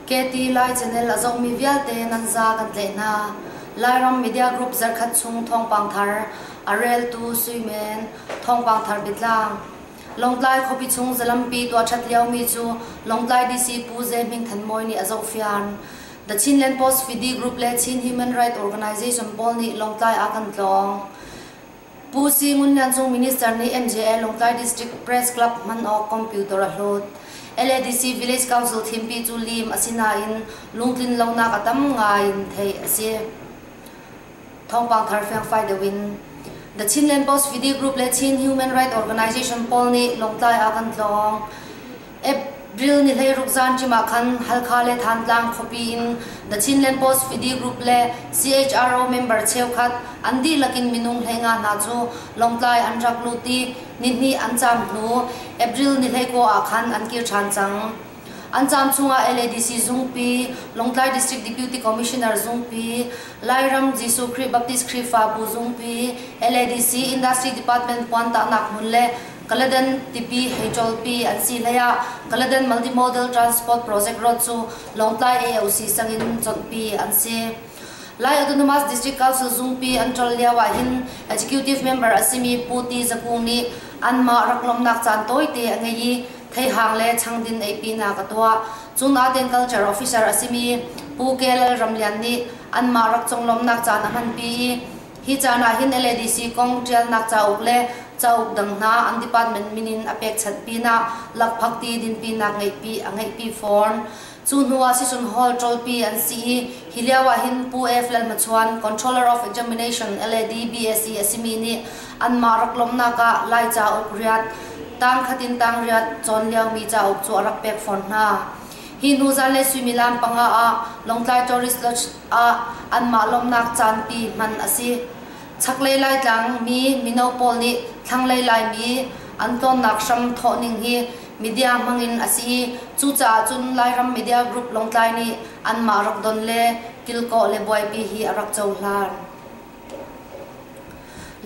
KT Lai Channel a zohmi vialte nan za kan tlaih hna. Lairam Media Group zarkhat chung thawngpang thar a reltu Suimen, thawngpang thar biatlang. Lawngtlai khuapi chung zalampi tuah ṭhat liomi cu Lawngtlai DC Pu Ze Hming Than Mawi nih a zohfian. The Chinland Post Fidi Group le Chin Human Right Organization pawl nih Lawngtlai ah kan tlawng. Pu Si Ngun Lian Cung Minister nih MJA Lawngtlai District Press Club hman awk computer a hlawt. LADC Village Council thimpi cu lim a si nain lungtlin lonak a tam ngai in theih a si. Thawngpang thar fiangfai deuh in The Chinland Post Video Group le Chin Human Right Organization pawl nih Lawngtlai ah kan tlawng. April ni 16 zan cim ah khan Halkha le Thantlang khuapi in The Chinland Post Fidi Group le CHRO member cheukhat an dihlak in minung 15 hna cu Lawngtlai an rak lut i nihnih an caam hnu April ni 19 ah khan an kir ṭhan cang. An caam chungah LADC zungpi, Lawngtlai District Deputy Commissioner zungpi, Lairam Jesuh Khrih Baptist Khrihfabu zungpi, LADC Industry Department puantahnak hmun le Kaladan tipi hei ṭolpi an si hlei ah Kaladan Multimodal Transport Project road cu Lawngtlai AOC sangin chawnhpi an si. Lai Autonomous District Council zungpi an ṭol lio ah hin Executive Member a simi Pu Ti Za Kung nih anmah rak lawmhnak caan tawite a ngei i theihang le changdin eipinak a tuah. Cun Aten Culture Officer a simi Pu Kelal Ramlian nih anmah rak conglawmhnak caan a hmanpi i Hi caan ah hin LADC kong ṭialnak cauk le cauk dang hna an department min in a pekchanh pinah lakphakti dinpinak ngeihpi a ngeihpi fawn. Cu hnu ah Session Hall ṭawlpi an si i hi lio ah hin Pu F. Lalhmachuan, Controller of Examination LAD BSc a simi nih anmah rak lawmhnak ah Lai cauk riat, tang khat in tang riat cawn liomi cauk cu a rak pek fawn hna. Hi hnu zanlei suimilam 5 ah Lawngtlai Tourist Lodge ah anmah lawmhnak caanpi hman a si. Chaklei Laitlang mi mino pawl nih thlanglei Laimi an tlawnnak hram thawhning hi media hmangin a si i cucaah cun Lairam Media Group Lawngtlai nih anmah rak don le kilkawh le buaipi hi a rak cohlan.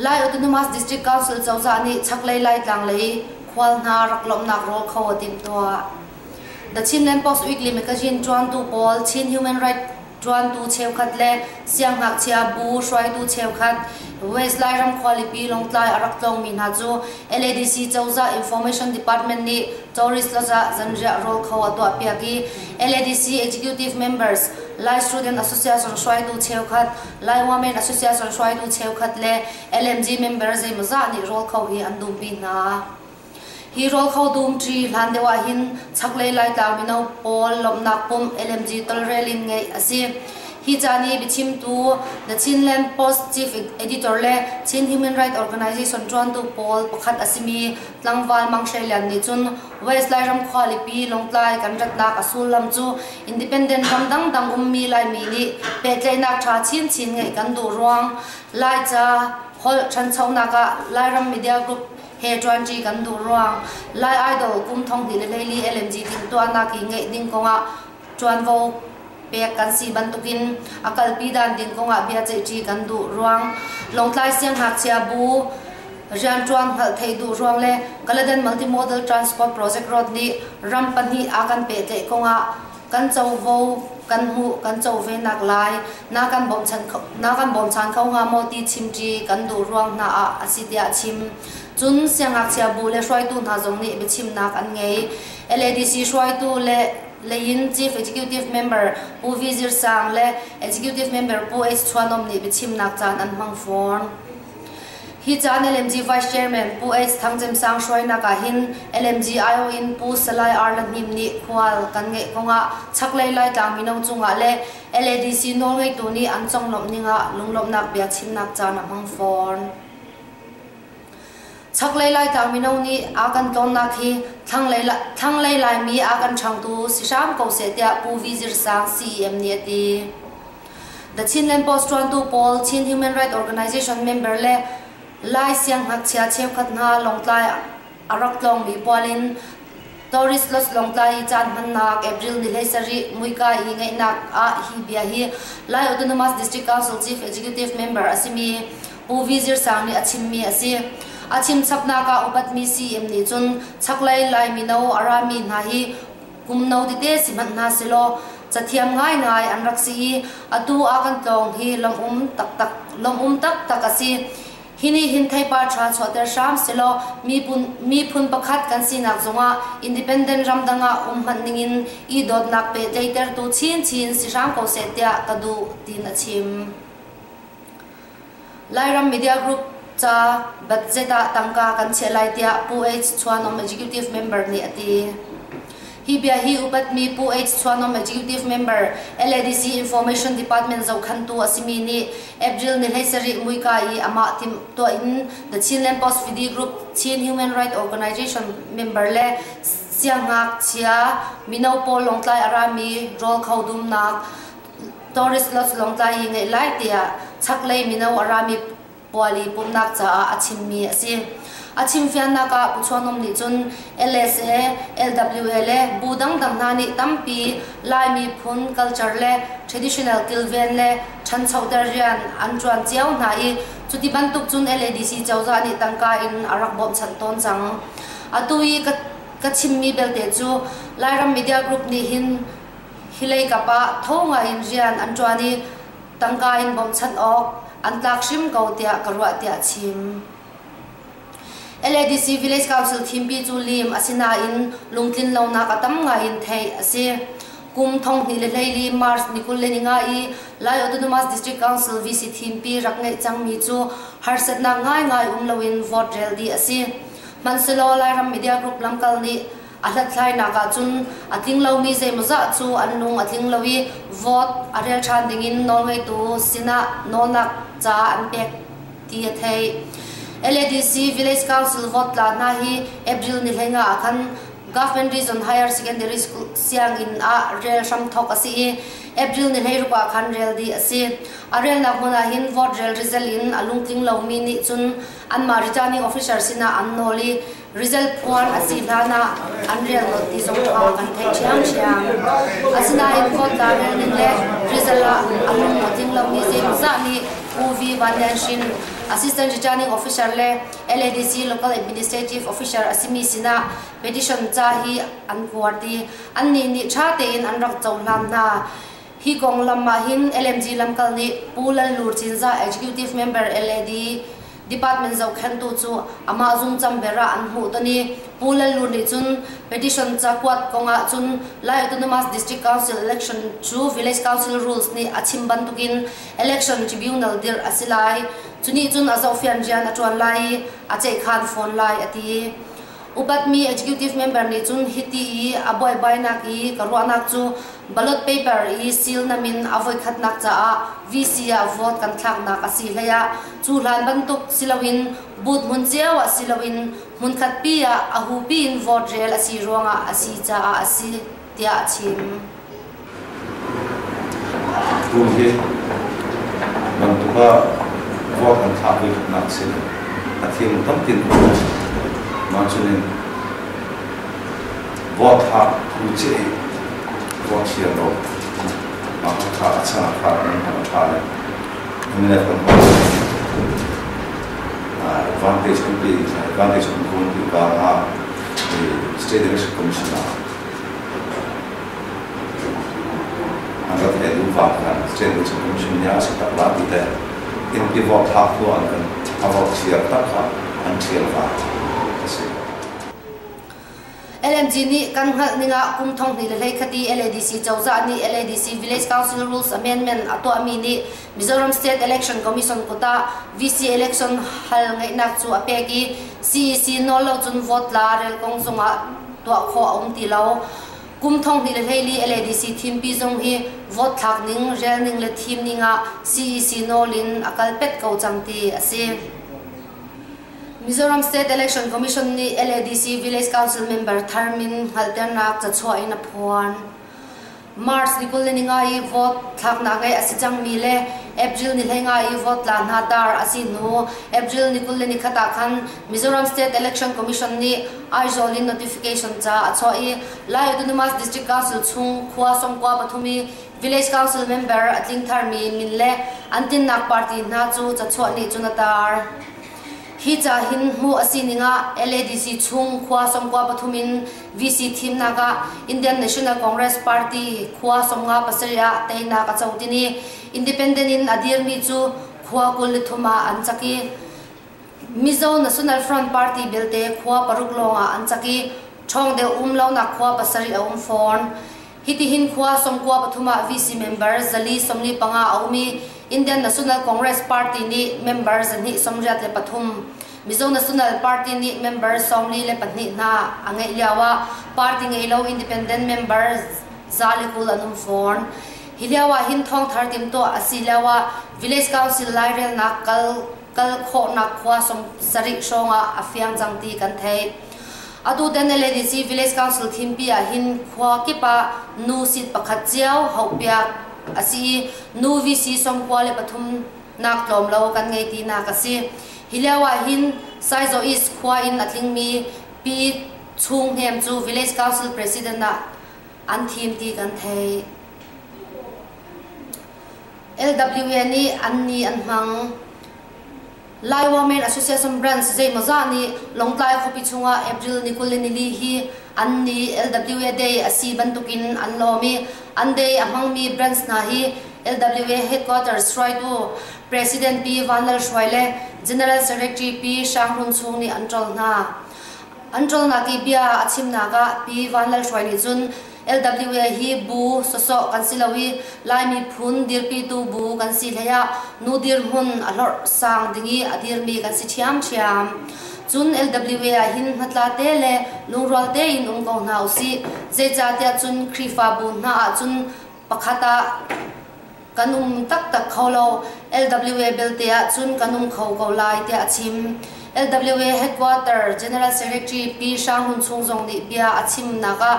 Lai Autonomous District Council cozah nih chaklei Laitlang lei khual hna rak lawmhnak rawl kho a timhtuah. The Chinland Post Weekly magazine ṭuantu pawl, Chin Human Rights ṭuantu cheukhat le siangngakchia bu hruaitu cheukhat West Lairam khualipi Lawngtlai a rak tlawngmi hna cu LADC cozah Information Department nih tourist lodge ah zanriah rawl kho a tuahpiak i LADC executive members, Lai Student Association hruaitu cheukhat, Lai Women Association hruaitu cheukhat le LMG member zeimawzah nih rawl kho hi an dumpi hna. Hi rawl kho dum ṭi hlan deuh ahhin chaklei Laitlang mino pawl lawmhnak pumh LMG tolrel in ngeih a si. Hi ca nih biachimtu The Chinland Post Chief Editor le Chin Human Rights Organization ṭuantu pawl pakhat a simi tlangval Mang Hre Lian nih cun West Lairam khualipi Lawngtlai kan ratnak a sullam cu independent ram dangdang ummi Laimi nih pehtlaihnak ṭha chinchin ngeih kan duh ruang Laica holh ṭhanchonak ah Lairam Media Group he ṭuanṭi kan duh ruang Lai Idol kum 2024 LMG timhtuahnak i ngeih ding kongah ṭuanvo pek kan si bantukin a kalpi dan ding kongah biaceihṭi kan duh ruang Lawngtlai Siangngakchia Bu rianṭuan hngalh theih duh ruang le Kaladan Multimodal Transport Project Road nih ram pahnih a kan pehtlaih kongah kan covo kan hmuh kan co ve nak lai na kan bawmchan na kan bawmchan kho hnga maw ti chimṭi kan duh ruang hna ah a si tiah a chim. Cun siangngakchia bu le hruaitu hna zong nih biachimnak an ngei. LADC hruaitu le leiin Chief Executive Member Pu V Zir Sang le Executive Member Pu H Chuanom nih biachimnak caan an hmang fawn. Hi caan LMG Vice Chairman Pu H. Thang Cem Sang hruainak ah hin LMG aiawh in Pu Salai R. La Hnim nih khual kan ngeih kongah chaklei Laitlang mino cungah le LADC nawlngeitu nih an conglawmh ning ah lunglawmhnak bia chimnak caan a hmang fawn. Chaklei Laitlang mino nih a kan tlawnnak hi thlanglei Laimi a kan ṭhangtu si hram ko seh tiah Pu V. Zir Sang CEM nih a ti. The Chinland Post ṭuantu pawl, Chin Human Rights Organization member le Lai siangngakchia cheukhat hna Lawngtlai a rak tlawngmi pawl in Tourist Lodge Lawngtlai i caan hmannak April ni 17 muika i ngeihnak ah hi bia hi Lai Autonomous District Council Chief Executive Member a simi Pu V. Zir Sang nih a chimmi a si. A chim chapnak ah upatmi CM nih cun chaklei Lai mino a rami hna hi kum no tete si hmanh hna silaw. Cathiam ngaingai an rak si i atu ah kan tlawng hi lawmh-um taktak lawmh-um taktak a si. Hi nih hin theipar ṭha chuahter hram sehlaw miphun pakhat kan sinak zongah independent ramdang ah um hmanh ningin i dawtnak pehtlaihtertu chinchin si hram ko seh tiah ka duh tiin a chim. Lairam Media Group ca budget ah tangka kan chiah lai tiah Pu H. Chuanom Executive Member nih a ti. Hi bia hi upatmi Pu H. Chuanom Executive Member LADC Information Department zohkhantu a simi nih April ni 17 muika i amah timh tuah in The Chinland Post Fidi Group Chin Human Rights Organization member le siangngakchia mino pawl Lawngtlai a rami rawl kho dumnak Tourist Lodge Lawngtlai i ngeih lai tiah chaklei mino a rami pual i pumhnak caah a chimmi a si. A chimfiannak ah Pu Chuanom nih cun LSA, LWA le bu dangdang hna nih tampi Lai miphun culture le traditional kilven le ṭhanchoter rian an ṭuan cio hna i cuti bantuk cun LADC cozah nih tangka in a rak bawmhchanh tawn cang. Atu i ka, ka chimmi belte cu Lairam Media Group nih hin hi lei kap ah tho ngai in rian an ṭuan i tangka in bawmhchanh awk an tlak hrim ko tiah ka ruah tiah a chim. LADC Village Council thimpi cu lim asinain lungtlin lonak a tam ngai in theih a si. Kum 2024 March ni 25 i Lai Autonomous District Council VC thimpi rak ngeih cangmi cu harsatnak ngaingai um loin vote rel dih a si. Hmanhsehlaw Lairam Media Group lamkal nih A hlathlainak ahcun a tling lomi zeimawzah cu an lung a tling lo i vote a rel ṭhan dingin nawlngeitu sinah nawlnak ca an pek ti a theih. LADC Village Council vote tla hna hi April ni 15 ah khan Government Region Higher Secondary School sianginn ah rel hramthawk a si i April ni 16 ah khan rel dih a si. A relnak hmun ah hin vote rel result in a lungtling lomi nih cun anmah returning officer sinah an nawl i Result phuan a si hlan ah an rel nolh ti zong kha kan theih ṭhiamṭhiam. Asinain vote rel ning le result ah a lung a tling lomi zeimawzah nih Pu V. Van Lian Hrin, Assistant Returning Officer le LADC Local Administrative Officer a simi sinah petition ca hi an kuat i annih nih ṭha tein an rak cohlan hna. Hi konglam ah hin LMG lamkal nih Pu Lal Lur Cinzah Executive Member LAD Department zohkhenhtu cu amah zungcam ber ah an hmuh ton i Pu Lal Lur nih cun petition cakuat kong ah cun Lai Autonomous District Council election cu Village Council Rules nih a chim bantukin election tribunal dirh a si lai. Cu nih cun a zohfian rian a ṭuan lai i a ceihkhan fawn lai a ti. Upatmi executive member nih cun hiti i a buaibainak i ka ruahnak cu ballot paper i seal na min a voikhatnak caah VC ah vote kan thlaknak a si hlei ah cu hlan bantuk si loin booth hmun cio ah si loin hmunkhat pi ah a hupi in vote rel a si ruangah a si caah a si tiah a chim. Tu hi bantuk ah vote an thlak voikhatnak a si. A thim tamtin mah cunin vote thlak phu ciah i vote thiam lo mah kha a chan a kha an a tha le MNF kan hmuh advantage kan pe advantage kan kun ti ba ah State Election Commission ah an rat he duhva khan State Election Commission nih a si tak la ti te in i vote thlak tu an kan a vote thiar tak kha an thial va a si. LMG nih kan hngalh ning ah kum 2021 i LADC cozah nih LADC Village Council Rules Amendment a tuahmi nih Mizoram State Election Commission kut ah VC election hal ngeihnak cu a pek i CEC nawl lo cun vote la rel kong zongah tuah khawh a um ti lo. Kum 2024 LADC thimpi zong hi vote thlak ning, rel ning le thim ning ah CEC nawl in a kal pet ko cang ti a si. Mizoram State Election Commission nih LADC Village Council member thar min hngalhternak cachuah in a phuan. March ni 25 i vote thlaknak ngeih a si cangmi le April ni 15 i vote tla hna tar a si hnu April ni 21 ah khan Mizoram State Election Commission nih Aizawl in notification ca a chuah i Lai Autonomous District Council chung khua sawmkua pathum i Village Council member a tling tharmi min le an tinnak party hna cu cachuah nih cun a tar. Hi ca hin hmuh a sining ah LADC chung khua 93 in VC thimnak ah Indian National Congress Party khua 57 ah teinak a co tini independent in a dirmi cu khua 23 ah an cak i Mizo National Front Party belte khua paruk lawng ah an cak i ṭhawng deuh um lonak khua pasarih a um fawn. Hitihin khua 93 ah VC member 445 a um i Indian National Congress Party nih member 283, Mizo National Party nih member 42 hna a ngeih lioah party ngei lo independent member 120 an um fawn. Hi lioah hin thawngthar timtuah a si lioah Village Council lairelnak kal kal khawhnak khua 70 hrawngah a fiang cang ti kan theih. Atu tan LADC Village Council thimpi ah hin khua kip ah nu seat pakhat cio hauhpiak a si i nu VC 93 nak tlawm lo kan ngei tinak a si. Hi lio ah hin Saizaw East khua in a tlingmi Pi Chung Hnem cu Village Council President ah an thim ti kan theih. LWA nih an ni an hmang. Lai Women Association Branch zeimawzah nih Lawngtlai khuapi chungah April ni 24 hi an ni LWA Day a si bantukin an lawm i an day a hmangmi branch hna hi LWA headquarters hruaitu President Pi Van Lal Hruai le General Secretary Pi Hrang Hlun Chung nih an ṭol hna. An ṭolnak i bia a chimnak ah Pi Van Lal Hruai nih cun LWA hi bu sawsawh kan si lo i Lai miphun dirpitu bu kan si hlei ah nu dirhmun a hlorh sang ding i a dirmi kan si ṭhiamṭhiam. Cun LWA ah hin hnatla te le lungrual tein um ko hna usih. Zeicahtiah cun Khrihfabu hna ahcun pakhat ah kan um taktak kho lo. LWA belte ah cun kan um kho ko lai tiah a chim. LWA Headquarter General Secretary Pi Hrang Hlun Chung zong nih bia a chimnak ah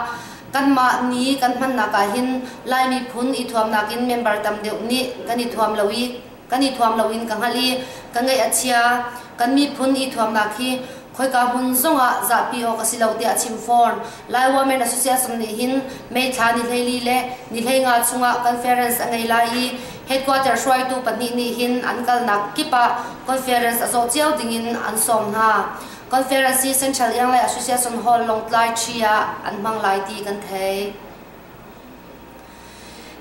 kanmah ni kan hmannak ah hin Lai miphun i thuamnak in member tam deuh nih kan i thuam lo i kan i thuam lo in ka hngalh i ka ngaih a chia. Kan miphun i thuamnak hi khoika hmun zongah zahpi awk a si lo tiah a chim fawn. Lai Women Association nih hin May thla ni 14 le ni 15 chungah conference a ngei lai i headquarter hruaitu pahnih nih hin an kalnak kip ah conference a zawh cio dingin an sawm hna. Conference hi Central Ianglai Association Hall Lawngtlai Ṭhi ah an hmang lai ti kan thei.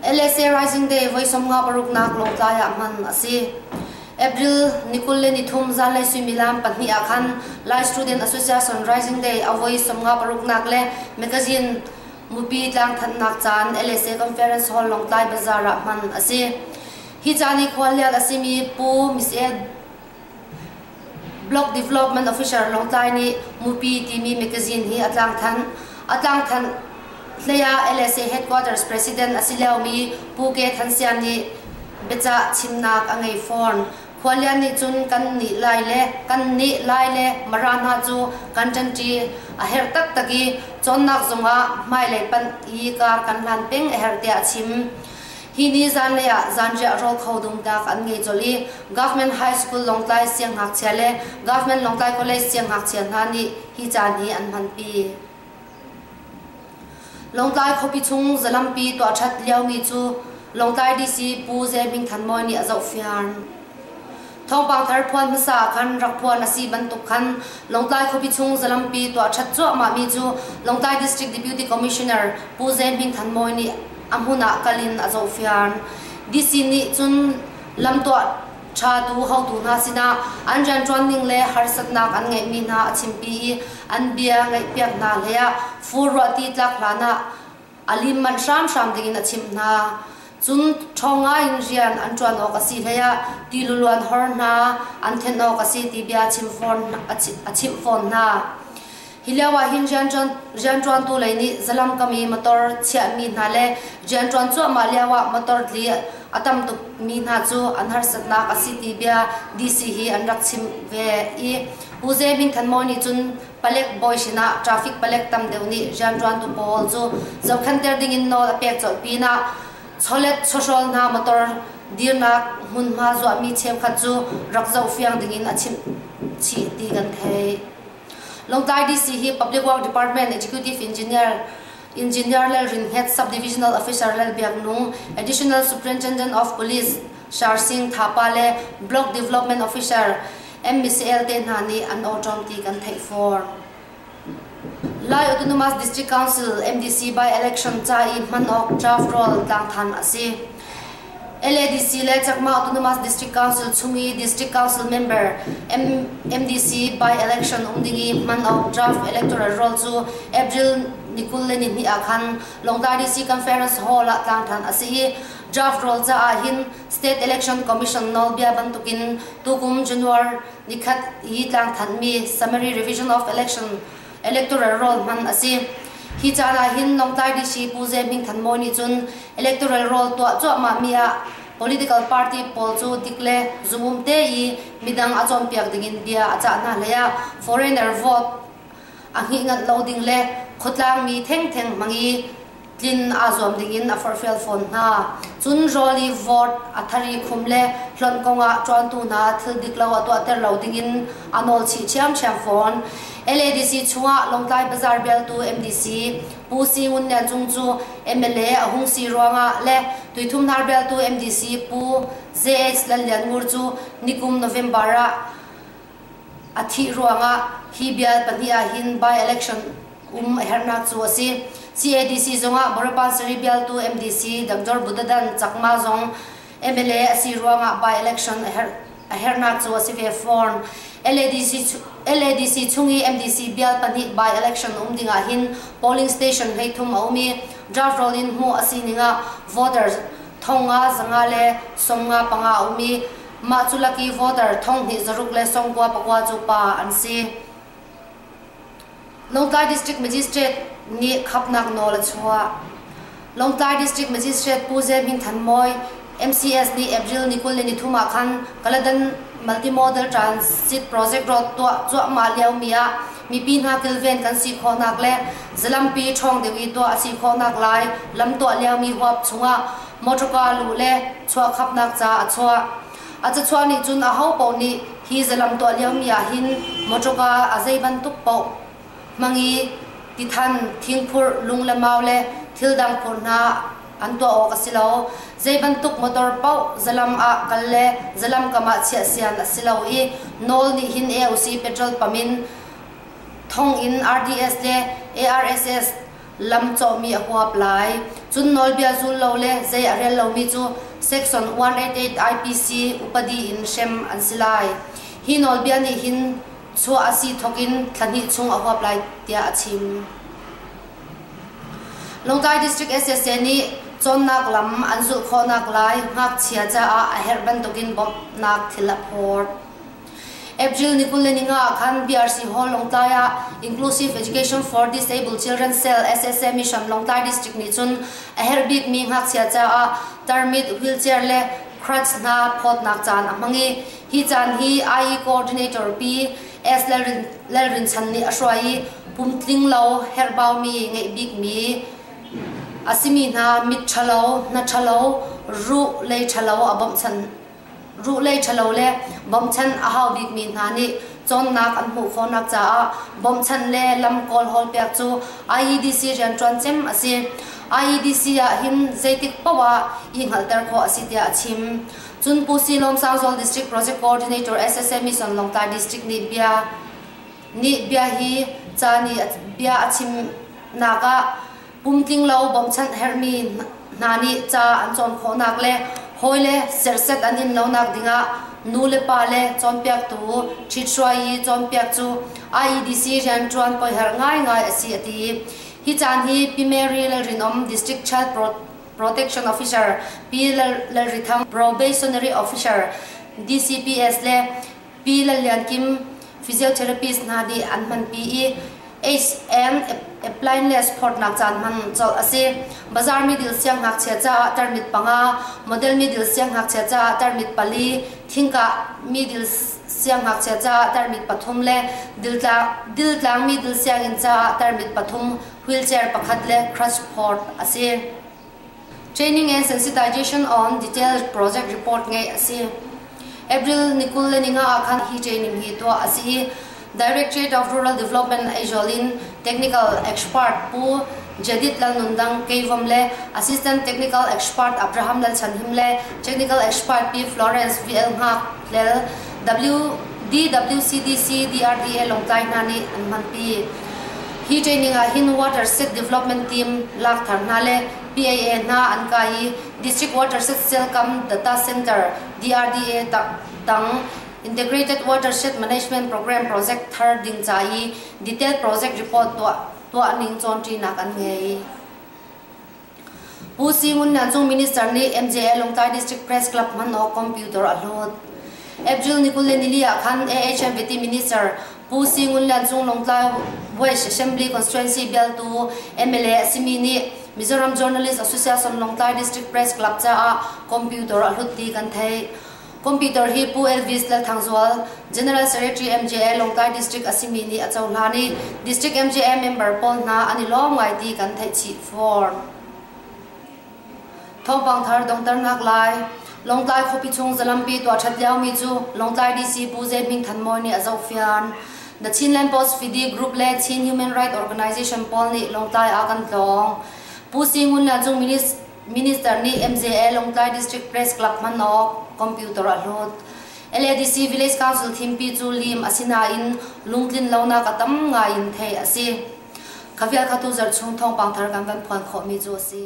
LSA Rising Day voi 56 nak Lawngtlai ah hman a si. April ni 23 zanlei suimilam 2 ah khan Lai Student Association Rising Day a voi 56 nak le magazine mupi tlangthanhnak caan LSA Conference Hall Lawngtlai Bazaar ah hman a si. Hi caan i khuallian a simi Pu Miss Block Development Officer Lawngtlai nih Mupi timi magazine hi a tlangthanh. A tlangthanh hlei ah LSA Headquarters President a si liomi Pu Ke Than Siam nih biacah chimnak a ngei fawn. Khualian nih cun kan nih lai le kan nih lai le Mara hna cu kan ṭanṭi a herh taktak i cawnnak zongah hmailei panh i kar kan hlan peng a herh tiah a chim. Hi ni zanlei ah zanriah rawl kho dumnak an ngei colh i Government High School Lawngtlai siangngakchia le Government Lawngtlai College siangngakchia hna nih hi caan hi an hmanpi. Lawngtlai khuapi chung zalampi tuahṭhat liomi cu Lawngtlai DC Pu Ze Hming Than Mawi nih a zohfian. Thawngpang thar phuan hmasa khan rak phuan a si bantuk khan Lawngtlai khuapi chung zalampi tuahṭhat cuahmahmi cu Lawngtlai District Deputy Commissioner Pu Ze Hming Than Mawi nih a hmun ah kal in a zohfian. DC nih cun lam tuah ṭhatu hotu hna sinah an rianṭuan ning le harsatnak an ngeihmi hna a chimpi i an bia ngaihpiak hna hleiah fur ruahti tlak hlan ah a lim manh hramhram dingin a chimh hna. Cun ṭhawng ngaiin rian an ṭuan awk a si hleiah ti luluan hor hna an thenh awk a si ti bia a chimh fawn hna. Hi lio ah hin rianṭuantu lei nih zalam kam i motor chiahmi hna le rianṭuan cuahmah lio ah motor tli a tam tukmi hna cu an harsatnak a si ti bia DC hi an rak chim ve i Pu Ze Min Than Mawi nih cun palek bawi sinah traffic palek tam deuh nih rianṭuantu pawl cu zohkhenhter dingin nawl a pek colh pinah chawlet chawhrawl hna motor dirnak hmunhma zuahmi cheukhat cu rak zohfiang dingin a chimh chih ti kan theih. Lawngtlai DC hi Public Work Department Executive Engineer Engineer Lal Rin Hnget Subdivisional Officer Lal Biak Nung Additional Superintendent of Police Shar Singh Thapa le Block Development Officer MBCL te hna nih an awṭawm ti kan theih fawn. Lai Autonomous District Council MDC by-election ca i hman awk draft roll tlangthan a si. LADC le Chakma Autonomous District Council chung i District Council member MDC by-election um ding i hman awk draft electoral roll cu April ni 22 ah khan Lawngtlai DC Conference Hall ah tlangthan a si i draft roll caah hin State Election Commission nawlbia bantukin tukum January nikhat i tlangthanmi Summary Revision of Election Electoral Roll hman a si. Hi caan ah hin Lawngtlai DC Pu Ze Hming Than Mawi nih cun Electoral Roll tuah cuahmahmi ah political party pawl cu dik le zumum te i midang a cawnpiak dingin bia a cah hna hlei ah foreigner vote a hngih nganh lo ding le khuatlang mi thengtheng hmang i tlin aa zuam dingin a forhfial fawn hna. Cun rawl i vote a thari khum le hlonh kongah ṭuantu hna thil dik lo a tuahter lo dingin a nawl chih ṭhiamṭhiam fawn. LADC chungah Lawngtlai Bazar bialtu MDC Pu Si Ngun Lian Cung cu MLA a hung si ruangah le Tuithumhnar bialtu MDC Pu JH Lal Lian Ngur cu nikum November ah a thih ruangah hi bial pahnih ah hin by-election um a herhnak cu a si. CADC zongah Borapansari bialtu MDC Dr. Buddhadan Chakma zong MLA a si ruangah by-election a herhnak cu a si ve fawn. LADC chung i MDC bial pahnih by-election um dingah hin polling station 33 a um i draft roll in hmuh a si ningah voters 500 155 a um i mah cu lak i voter 2694 cu pa an si. Lawngtlai District Magistrate nih khapnak nawl a chuah. Lawngtlai District Magistrate Pu Ze Hming Than Mawi, MCS nih April ni 23 ah khan Kaladan Multimodal Transit Project Road tuah cuahmah liomi ah mipi hna kilven kan si khawhnak le zalampi ṭhawng deuh i tuah a si khawhnak lai lam tuah liomi huap chungah motorka luh le chuah khapnak ca a chuah. A cachuah nih cun aho paoh nih hi zalam tuah liomi ah hin mawṭawka a zei bantuk paoh hmang i tithan, thingphurh, lung le mau le thil dang phur hna an tuah awk a si lo. Zei bantuk motor paoh zalam ah kal le zalam kam ah chiah sian a si lo i nawl nih hin AOC petrol pump in thong in RDS le ARSS lam cawhmi a huap lai. Cun nawlbia zul lo le zei a rel lomi cu Section 188 IPC upadi in hrem an si lai. Hi nawlbia nih hin chuah a si thawk in thla hnih chung a huap lai tiah a chim. Lawngtlai District SSA nih cawnnak lam an zulh khawhnak lai ngakchia caah a herh bantukin bawmhnak thil a phawt. April ni 25 ah khan BRC Hall Lawngtlai ah Inclusive Education for Disabled Children Cell SSA Mission Lawngtlai District nih cun a herh bikmi ngakchia caah tarmit, wheelchair le crutch hna phawtnak caan a hmang i hi caan hi IE Coordinator Pi S. Lalrinchan nih a hruai i pumtling lo herhbaumi ngeih bikmi a simi hna mit ṭhalo, hna ṭhalo, ruh lei ṭhalo a bawmhchanh Ruhlei ṭhalo le bawmchan a hau bikmi hna nih cawnnak an hmuh khawhnak caah bawmchan le lam kawlhawl piak cu IEDC rianṭuan cem a si. IEDC ah hin zeitik paoh ah i hngalhter khawh a si tiah a chim. Cun Pu Si Lawm Sangzawl District Project Coordinator SSA Mission Lawngtlai District nih bia nih bia hi ca nih bia a chimnak ah pumtling lo bawmchanh herhmi hna nih ca an cawn khawhnak le hawile serhset an in lonak dingah nu le pa le cawnpiaktu ṭhithruai i cawnpiak cu IEDC rianṭuan poiherh ngaingai a si a ti. Hi caan hi Pi Mary Lalrinawm District Child Protection Officer, Pi Lalrithang Probationary Officer, DCPS le Pi Lal Lian Kim physiotherapist hna nih an hmanpi i HM appliance phortnak caan hman colh a si. Bazar middle siangngakchia caah tarmit panga, model middle siangngakchia caah tarmit pali, thingkah middle siangngakchia caah tarmit pathum le diltlang middle sianginn caah tarmit pathum, wheelchair pakhat le crutch phort a si. Training and sensitization on detailed project report ngeih a si. April ni 25 ah khan hi training hi tuah a si i Directorate of Rural Development Aizawl in Technical Expert Pu Jadit Lalnundang Keivom le Assistant Technical Expert Abraham Lalchanhim le Technical Expert Pi Florence VL Hngak Hlel W. DWCDC, DRDA Lawngtlai hna nih an hmanpi. Hi training ah hin Watershed Development Team lak thar hna le PAA hna an kai i District Watershed Cell kam Data Center DRDA tang Integrated Watershed Management Program project thar ding ca i detailed project report tuah tuah ning cawnṭinak an ngei. Pu Si Ngun Lian Cung Minister nih MJA Lungtlai District Press Club hman awk computer a hlut. April ni 24 ah khan AHMVT Minister Pu Si Ngun Lian Cung Lungtlai West Assembly Constituency bialtu MLA a simi nih Mizoram Journalist Association Lungtlai District Press Club caah computer a hlut ti kan theih. Computer hi Pu Elvis Lalthangzual, General Secretary MJA Lawngtlai District a simi nih a cohlan i District MJA member pawl hna an i lawm ngai ti kan theih chih fawn. Thawngpang thar dongternak lai. Lawngtlai khuapi chung zalampi tuah ṭhat liomi cu Lawngtlai DC Pu Zai Hming Than Mawi nih a zohfian. The Chinland Post Fidi Group le Chin Human Rights Organization pawl nih Lawngtlai ah kan tlawng. Pu Si Ngun Lian Cung Minister nih MJA Lawngtlai District Press Club hman awk computer a hlut. LADC Village Council thimpi cu lim a si nain lungtlin lonak a tam ngai in theih a si. Khavial kha tu zarh chung thawngpang thar kan van phuan khawhmi cu a si.